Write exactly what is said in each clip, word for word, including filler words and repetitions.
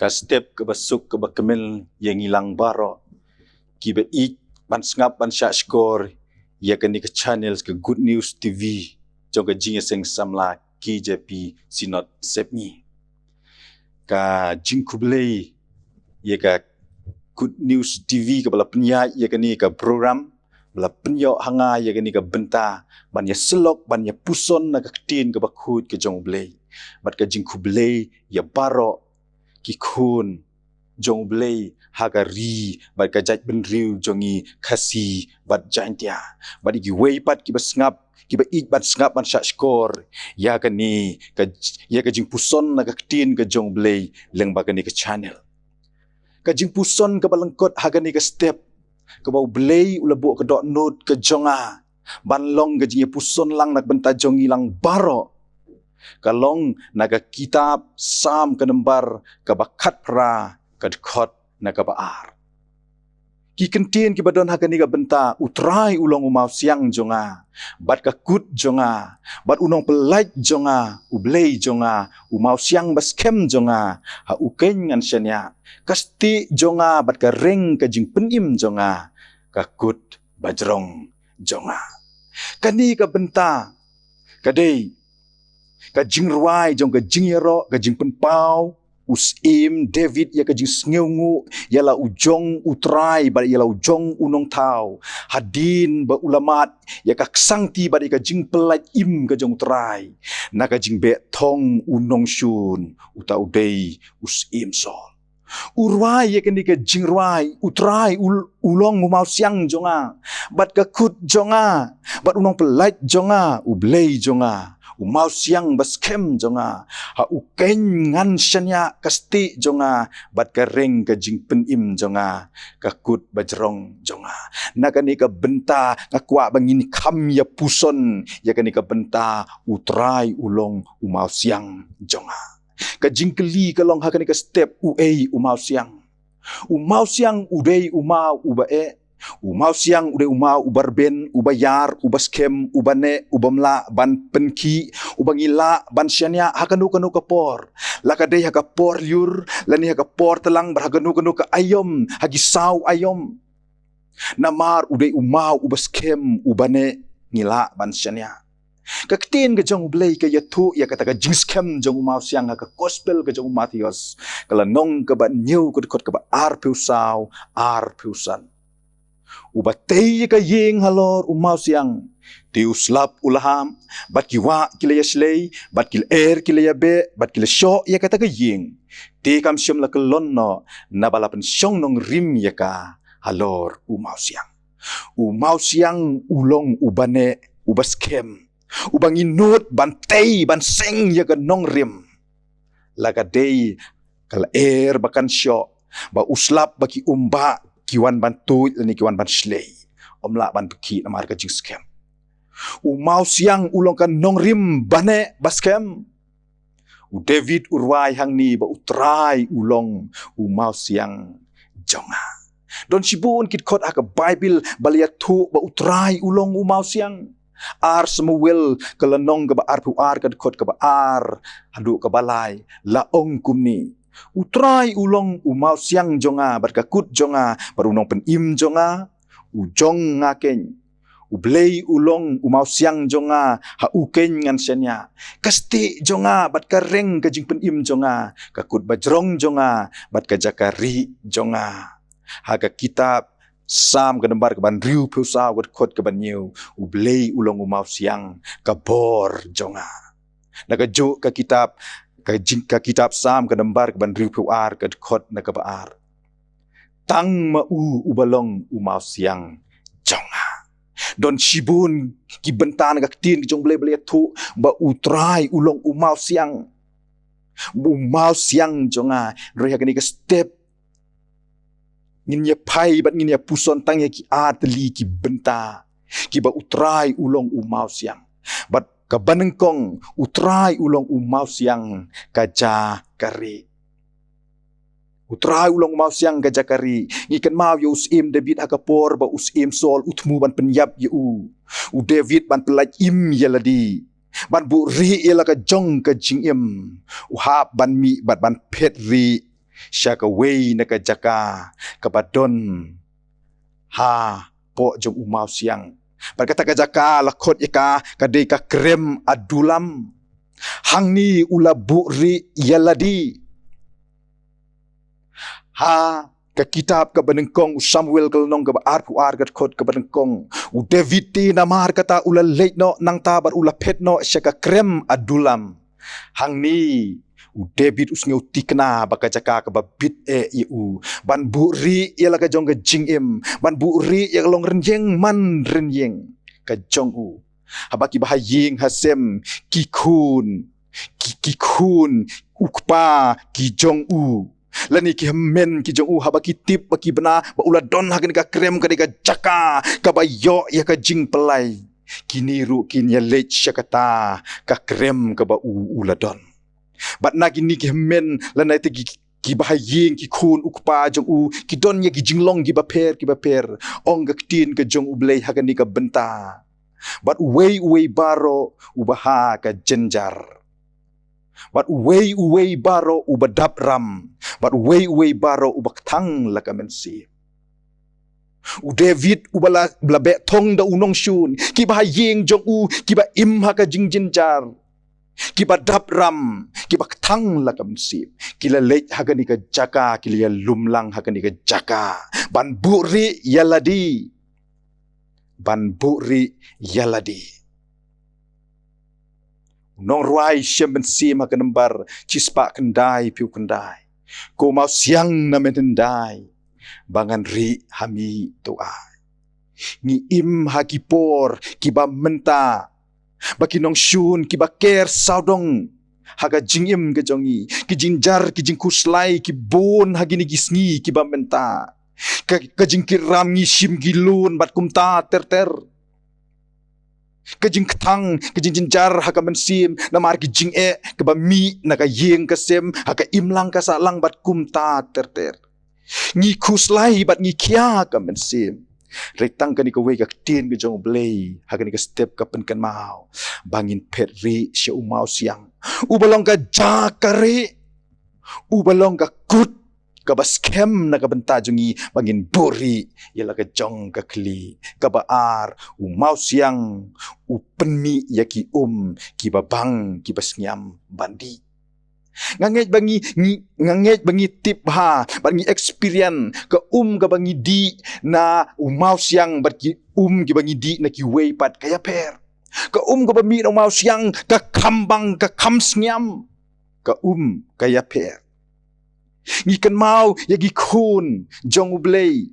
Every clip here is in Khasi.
Ka step kaba suk kaba kmen ïa ngi lang baroh kiba ïeit ban sngap ban shah shkor ïa kane ka channel ka Good News T V jong ka Jingïaseng Samla K J P Synod Sepngi. Ka jingkhublei ïa ka Good News T V kaba la pynïaid ïa kane ka program, ba la pynïoh ha nga ïa kane ka bynta ban ïasyllok ban ïapuson na ka ktien kaba khuid ka jong U Blei. Bad ka jingkhublei ïa baroh ki khun jong U Blei ha ka ri bad ka jaitbynriew jong ngi Khasi bad Jaintia. Bad ïa kiwei pat kiba sngap, kiba ïeit ban sngap ban shah shkor ïa kane ka, ïa ka jingpuson na ka ktien ka jong U Blei lyngba kane ka channel. Ka jingpuson kaba lyngkot ha kane ka step kaba U Blei u la buh ka dohnud ka jong nga ban long ka jingïapuson lang na ka bynta jong ngi lang baroh, ka long na ka kitab Salm ka nombar kaba khatphra, ka dkhot na kaba ar. Ki kyntien kiba don ha kane ka bynta: U Trai u long u mawsiang jong nga bad ka kut jong nga, bad u nongpyllait jong nga, U Blei jong nga, u mawsiang ba skhem jong nga, ha u keiñ ngan shaniah. Ka stieh jong nga bad ka reng ka jingpynim jong nga, ka kut bajrong jong nga. Kane ka bynta ka dei ka jingrwai jong ka jingïaroh, ka jingpynpaw u Syiem David ïa ka jingsngewnguh ïa la u jong U Trai bad ïa la u jong U Nongthaw, hadien ba u la mad ïa ka ksangti bad ïa ka jingpyllait im ka jong U Trai na ka jingbeh thong u nongshun, uta u dei u Syiem Saul. U rwai ïa kane ka jingrwai: U Trai u, u long u mawsiang jong nga bad ka kut jong nga, bad u nongpyllait jong nga, U Blei jong nga, u mawsiang ba skhem jong nga, ha u keiñ ngan shaniah. Ka stieh jong nga bad ka reng ka jingpynim jong nga, ka kut bajrong jong nga. Na kane ka bynta nga kwah ba ngin kham ïapuson ïa kane ka bynta: U Trai u long u mawsiang jong nga. Ka jingkylli ka long ha kane ka step, uei u mawsiang? U mawsiang u dei u maw uba eh. U mawsiang u dei u maw uba rben, uba ïar, uba skhem, uba neh, uba mlah ban pynkhih, uba ngi lah ban shaniah ha kano kano ka por, la ka dei ha ka por lyiur, lane ha ka por tlang, bad ha kano kano ka aïom, ha ki saw aïom. Namar u dei u maw uba skhem, uba neh, ngi lah ban shaniah. Ka ktien ka jong U Blei ka ïathuh ïa kata ka jingskhem jong u mawsiang ha ka gospel ka jong u Mathaios, ka lynnong kaba hynñiew, ka dkhot kaba arphew saw, arphew san. Uba tei ïa ka ïing halor u mawsiang, te u slap u la hap, bad ki wah ki la ïashlei, bad ki lyer ki la ïabeh, bad ki la shoh ïa kata ka ïing. Te kam shym la kyllon noh, naba la pynshong nongrim ïa ka halor u mawsiang. U mawsiang u long uba neh, uba skhem, uba ngi nud ban tei, ban seng ïa ka nongrim. La ka dei ka lyer ba kan shoh, ba u slap, ba ki umbah ki wan ban tuid lane ki wan ban shlei, ym lah ban pynkhih namar ka jingskhem. U mawsiang u long ka nongrim ba neh ba skhem. U David u rwai hangne ba U Trai u long u mawsiang jong nga. Don shibun ki dkhot ha ka Baibl ba la ïathuh ba U Trai u long u mawsiang. Ar Samuel ka lynnong kaba arphew ar, ka dkhot kaba ar haduh kaba lai, la ong kumne: U Trai u long u mawsiang jong nga bad ka kut jong nga, bad u nongpynim jong nga, u jong nga keiñ. U Blei u long u mawsiang jong nga, ha u keiñ ngan shaniah. Ka stieh jong nga bad ka reng ka jingpynim jong nga, ka kut bajrong jong nga, bad ka jaka rieh jong nga. Ha ka kitab Salm ka nombar kaba hynriewphew saw, ka dkhot kaba hynñiew: U Blei u long u mawsiang, ka bor jong nga. Na kajuh ka kitab, ka jing, ka kitab Salm ka nombar kaba hynriewphew ar, ka dkhot na kaba ar: Tang ma u uba long u mawsiang jong nga. Don shibun ki bynta na ka ktien ka jong U Blei ba la ïathuh ba U Trai u long u mawsiang, u mawsiang jong nga. Hynrei ha kane ka step ngin ïa phai bad ngin ïa puson tang ïa ki ar tylli ki bynta kiba U Trai u long u mawsiang. Bad kaba nyngkong, U Trai u long u mawsiang ka jaka rieh. U Trai u long u mawsiang ka jaka rieh. Ngi kynmaw ïa u Syiem David ha ka por ba u Syiem Saul u thmu ban pynïap ïa u, u David ban pyllait im ïa lade, ban buhrieh ïa la ka jong ka jingim. U hap ban mih bad ban phet rieh sha kawei na ka jaka kaba don hapoh jong u mawsiang. Bad kata ka jaka la khot ïa ka, ka dei ka krem Adulam. Hangne u la buhrieh ïa lade. Ha ka kitab kaba nyngkong u Samuel ka lynnong kaba arphew ar ka dkhot kaba nyngkong, u David te namar kata u la leit noh nangta bad u la phet noh sha ka krem Adulam. Hangne u David u sngew thikna ba ka jaka kaba bit eh ïa u ban buhrieh ïa la ka jong ka jingim, ban buhrieh ïa ka long rynïeng man rynïeng ka jong u. Haba kiba ha ïing ha sem ki khun, ki, ki khun u kpa ki jong u, lane ki hynmen ki jong u, haba ki tip ba ki bna ba u la don ha kane ka krem, kane ka jaka kaba ïoh ïa ka jingpyllait, kine ruh kin ïa leit sha kata ka krem kaba u, u la don. Bad na kine ki hynmen lane te ki, kiba ha ïing, ki khun u kpa jong u, ki don ïa ki jinglong kiba pher kiba pher. Ong ka ktien ka jong U Blei ha kane ka bynta, bad uwei uwei baroh uba ha ka jynjar, bad uwei uwei baroh uba dap ram, bad uwei uwei baroh uba kthang la ka mynsiem. U David uba la, la beh thong da u nongshun, kiba ha ïing jong u kiba im ha ka jingjynjar, kiba dap ram, kiba kthang la ka mynsiem, ki la leit ha kane ka jaka, ki la ïalum lang ha kane ka jaka ban buhrieh ïa lade, ban buhrieh ïa lade. U nongrwai shem mynsiem ha ka nambar shispah khyndai phew khyndai: Ko mawsiang, na men hyndai ba ngan rieh ha me to ai. Ngi im ha ki por kiba mynta ba ki nongshun kiba ker sawdong ha ka jingim ka jong ngi. Ki jynjar, ki jingkhuslai ki bun ha kine ki sngi kiba mynta. Ka, ka jingkit ram ngi shim ki lun bad kumta ter ter. Ka jingkthang, ka jingjynjar ha ka mynsiem namar ki jingeh kiba mih na ka ïing ka sem, ha ka imlang ka sahlang bad kumta ter ter. Ngi khuslai bad ngi khia ka mynsiem. Hynrei tang kane kawei ka ktien ka jong U Blei ha kane ka step ka pynkynmaw ba ngin phet rieh sha u mawsiang, uba long ka jaka rieh, uba long ka kut kaba skhem na ka bynta jong ngi ba ngin buhrieh ïa la ka jong ka khlieh. Kaba ar, u mawsiang u pynmih ïa ki um kiba bang, kiba sngewbha ban dih. Nga ngeit ba ngi, ngi, nga ngeit ba ngi tip bha bad ngi experience ka um kaba ngi dih na u mawsiang bad ki um kiba ngi dih na kiwei pat, ka ïapher. Ka um kaba mih na u mawsiang ka kham bang, ka kham sngewbha. Ka um ka ïapher. Ngi kynmaw ïa ki khun jong U Blei,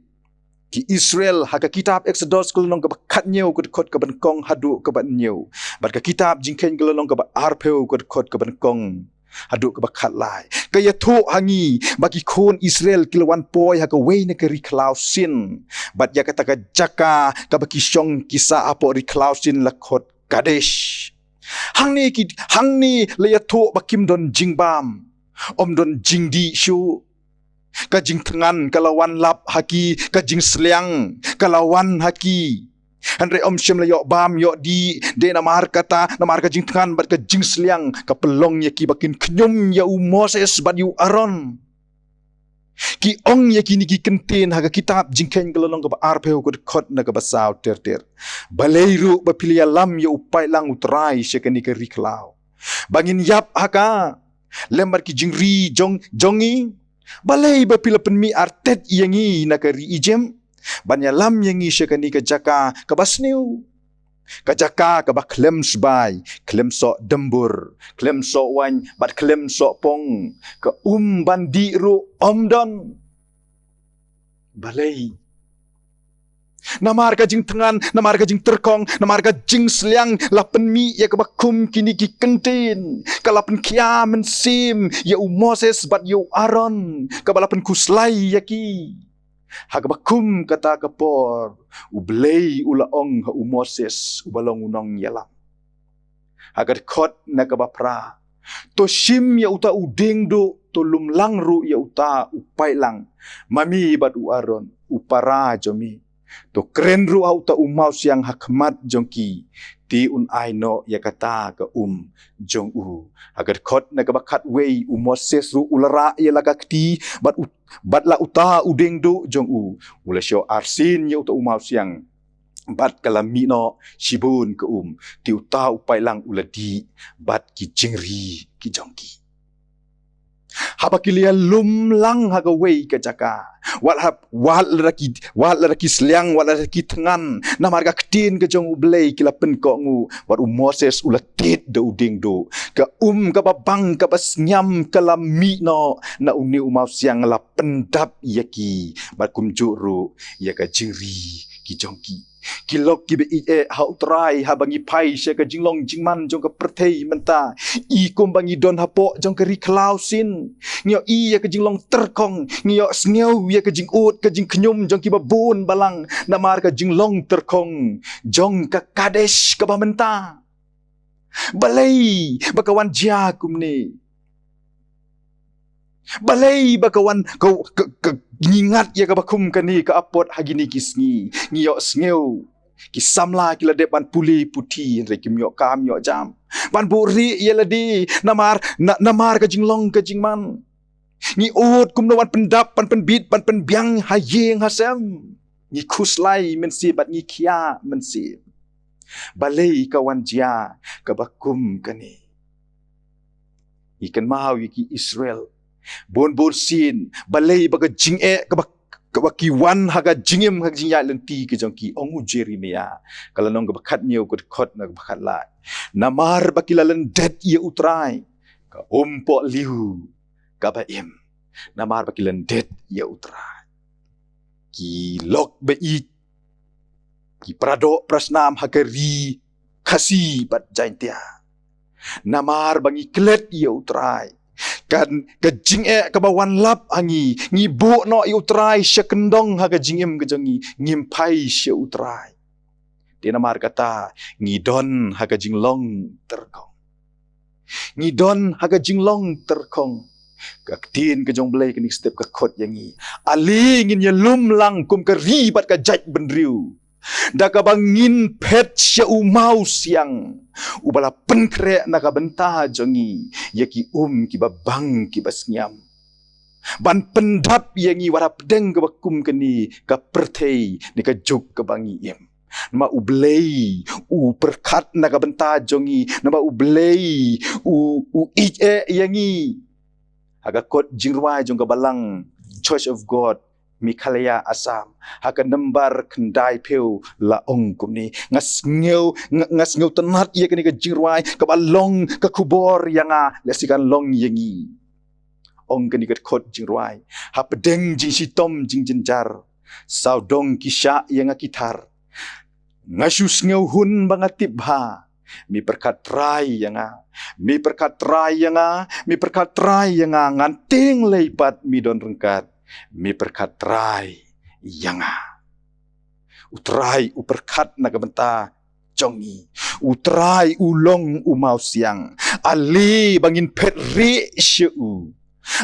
ki Israel, ha ka kitab Exodus ka lynnong kaba khathynñiew ka dkhot kaba nyngkong haduh kaba hynñiew, bad ka kitab Jingkheiñ ka lynnong kaba arphew ka dkhot kaba nyngkong haduh kaba khatlai. Ka ïathuh ha ngi ba ki khun Israel ki la wan poi ha kawei na ka ri khlaw sien, bad ïa kata ka jaka kaba ki shong ki sah hapoh ri khlaw sien la khot Kadesh. Hangne ki, hangne la ïathuh ba kim don jingbam, ym don jingdih shuh. Ka jingthngan ka la wan lap ha ki, ka jingsliang ka la wan ha ki. Hynrei ym shym la ïoh bam ïoh dih, dei namar kata, namar ka jingthngan bad ka jingsliang ka pynlong ïa ki ba kin khñium ïa u Moses bad ïa u Aaron. Ki ong ïa kine ki kyntien ha ka kitab Jingkheiñ ka lynnong kaba arphew ka dkhot na kaba saw ter ter: Balei ruh ba phi la ïalam ïa u paidlang U Trai sha kane ka ri khlaw ba ngin ïap ha ka lem bad ki jingri jong, jong ngi? Balei ba phi la pynmih artet ïa ngi na ka ri Ijip ban ïalam ïa ngi sha kane ka jaka kaba sniew, ka jaka kaba khlem sbai, khlem soh dymbur, khlem soh waiñ bad khlem soh pong? Ka um ban dih ruh ym don. Balei? Namar ka jingthngan, namar ka jingtyrkhong, namar ka jingsliang, la pynmih ïa kaba kum kine ki kyntien. Ka la pynkhia mynsiem ïa u Moses bad ïa u Aaron, kaba la pynkhuslai ïa ki. Ha kaba kum kata ka por, U Blei u la ong ha u Moses uba long u nongïalam, ha ka dkhot na kaba phra: To shim ïa uta u dieng duh, to lum lang ruh ïa uta u paidlang, ma me bad u Aaron u para jong me. To kren ruh ha uta u mawsiang ha khmat jong ki, te un ai noh ïa kata ka um jong u. Ha ka dkhot na kaba khatwei, u Moses ruh u la rah ïa la ka kti bad u, bad la uta u dieng duh jong u. U la shoh arsien ïa uta u mawsiang bad ka la mih noh shibun ka um. Te uta u paidlang u la dih bad ki jingri ki jong ki. Haba ki la ïalum lang ha kawei ka jaka, wat hap, wat lada ki, wat lada ki sliang, wat lada ki thngan, namar ka ktien ka jong U Blei ki la pynkohnguh, bad u Moses u la tied da u dieng duh. Ka um kaba bang kaba sniam ka la mih noh na une u mawsiang, la pyndap ïa ki, bad kumjuh ruh ïa ka jingri ki jong ki. Ki lok kiba ïeit eh ha U Trai, haba ngi phai sha ka jinglong jingman jong ka pyrthei mynta, i kumba ngi don hapoh jong ka ri khlaw sien, ngi ïohi ïa ka jinglong tyrkhong, ngi ïohsngew ïa ka jingud ka jingkhñium jong kiba bun balang namar ka jinglong tyrkhong jong ka Kadesh kaba mynta. Balei ba ka wan jia kumne? Balei ba ka wan, ka, ka, ka, ngi ngat ïa kaba kum kane ka apot ha kine ki sngi? Ngi ïohsngew ki samla ki la dep ban pule puthi, hynrei kim ïoh kam ïoh jam ban buhrieh ïa lade namar, na, namar ka jinglong ka jingman. Ngi ud kumno ban pyndap, ban pynbit, ban pynbiang ha ïing ha sem. Ngi khuslai mynsiem bad ngi khia mynsiem. Balei ka wan jia kaba kum kane? Ngi kynmaw ïa ki Israel. Bun bun sien, balei ba ka jingeh kaba, kaba ki wan ha ka jingim, ha ka jingïaid lynti ka jong ki, ong u Jeremiah, ka lynnong kaba khathynñiew, ka dkhot na kaba khatlai. Namar ba ki la lyndet ïa U Trai, ka umpohliew kaba im. Namar ba ki lyndet ïa U Trai. Ki lok ba ïeit, ki paradoh parasnam ha ka ri Khasi bad Jaintia. Namar ba ngi klet ïa U Trai, kan, ka jingeh kaba wan lap ha ngi, ngi buh noh ïa U Trai sha kyndong ha ka jingim ka jong ngi, ngim phai sha U Trai. Te namar kata ngi don ha ka jinglong tyrkhong. Ngi don ha ka jinglong tyrkhong. Ka ktien ka jong U Blei kane ka step ka khot ïa ngi, ale ngin ïalum lang kum ka ri bad ka jaitbynriew, da kaba ngin phet sha u mawsiang uba la pynkhreh na ka bynta jong ngi ïa ki um kiba bang kiba sniam, ban pyndap ïa ngi wat hapdeng kaba kum kane ka pyrthei ne ka juk kaba ngi im. Namar U Blei u pyrkhat na ka bynta jong ngi, namar U Blei u, u ïeit eh ïa ngi. Ha ka kot jingrwai jong ka Balang Church of God Meghalaya Assam, ha ka nambar khyndaiphew, la ong kumne: Nga sngew, nga, nga sngewtynnat ïa kane ka jingrwai kaba long ka khubor ïa nga, lehse kan long ïa ngi. Ong kane ka kot jingrwai: Hapdeng jingshitom jingjynjar, sawdong ki shah ïa nga ki thar, nga shu sngewhun ba nga tip bha. Me pyrkhat Trai ïa nga, me pyrkhat Trai ïa nga, me pyrkhat Trai ïa nga, ngan tieng lei pat me don ryngkat. Me pyrkhat Trai ïa nga. U Trai u pyrkhat na ka bynta jong ngi. U Trai u long u mawsiang. Ale ba ngin phet rieh sha u.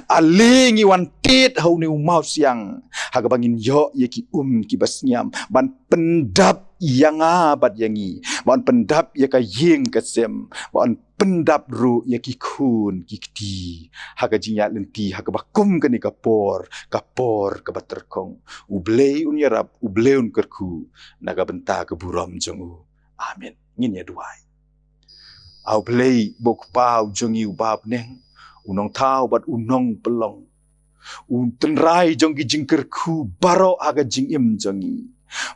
Ale ngi wan tied ha une u mawsiang, ha kaba ngin ïoh ïa ki um kiba sniam ban pyndap ïa nga bad ïa ngi, ban pyndap ïa ka ïing ka sem, ban pyndap ruh ïa ki khun ki kti, ha ka jingïaid lynti ha kaba kum kane ka por, ka por kaba tyrkhong. U Blei un ïarap, U Blei un kyrkhu na ka bynta ka burom jong u. Amen. Ngin ïa duwai. A U Blei, U Kpa u jong ngi uba ha bneng, U Nongthaw bad U Nongpynlong, U Tynrai jong ki jingkyrkhu baroh ha ka jingim jong ngi.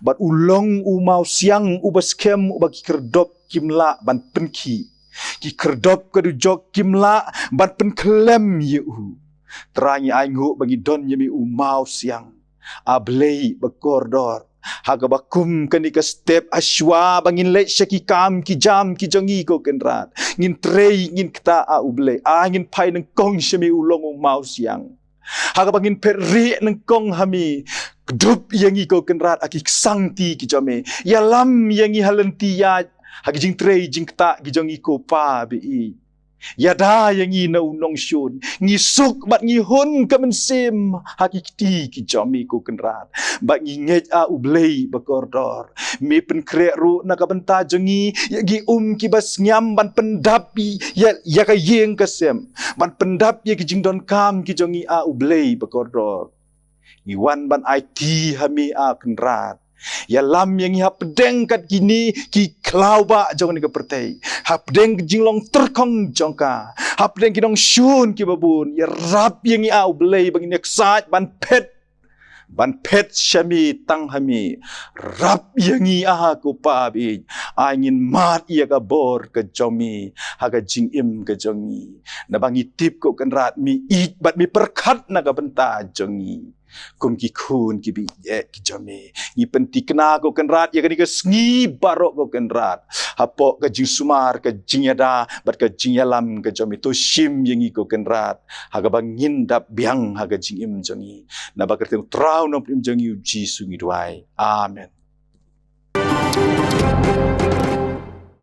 Bad u long u mawsiang uba skhem, uba ki khyrdop kim lah ban pynkhih, ki khyrdop ka dujok kim lah ban pynkhlem ïa u. Trai, ngi ainguh ba ngi don ïa me u mawsiang, A Blei ba kordor. Ha kaba kum kane ka step, hashwa ba ngin leit sha ki kam ki jam ki jong ngi, ko Kynrad, ngin trei, ngin ktah, A U Blei. A, ngin phai nyngkong sha me u long u mawsiang. Ha kaba ngin phet rieh nyngkong ha me, kdup ïa ngi, ko Kynrad, ha ki ksangti ki jong me. Ïalam ïa ngi ha lynti ïaid, ha ki jingtrei jingktah ki jong ngi, ko Pa ba ïeit. Ïada ïa ngi na u nongshun. Ngi suk bad ngi hun ka mynsiem ha ki kti ki jong me ko Kynrad. Bad ngi ngeit, ah U Blei bakordor, me pynkhreh ruh na ka bynta jong ngi ïa ki um kiba sngewbha ban pyndap ïa, ïa ka ïing ka sem, ban pyndap ïa ki jingdonkam ki jong ngi, ah U Blei bakordor. Ngi wan ban aiti ha me, ah Kynrad. Ïalam ïa ngi hapdeng kat kine ki khlaw ba jong kane ka pyrthei, hapdeng ka jinglong tyrkhong jong ka, hapdeng ki nongshun kiba bun. Ïarap ïa ngi, ah U Blei, ba ngin ïaksaid ban phet, ban phet sha me tang ha me. Rap ïa ngi, ah ko Pa baieit, ai ngin mad ïa ka bor ka jong me ha ka jingim ka jong ngi. Naba ngi tip ko Kynrad, me ïeit bad me pyrkhat na ka bynta jong ngi kum ki khun kiba ïeit ki jong me. Ngi pynthikna ko Kynrad ïa kane ka sngi baroh ko Kynrad, hapoh ka jingsumar, ka jingïada bad ka jingïalam ka jong me. To shim ïa ngi ko Kynrad, ha kaba ngin dap biang ha ka jingim jong ngi. Naba ka kyrteng U Trai Nongpynim jong ngi U Jisu ngi duwai. Amen.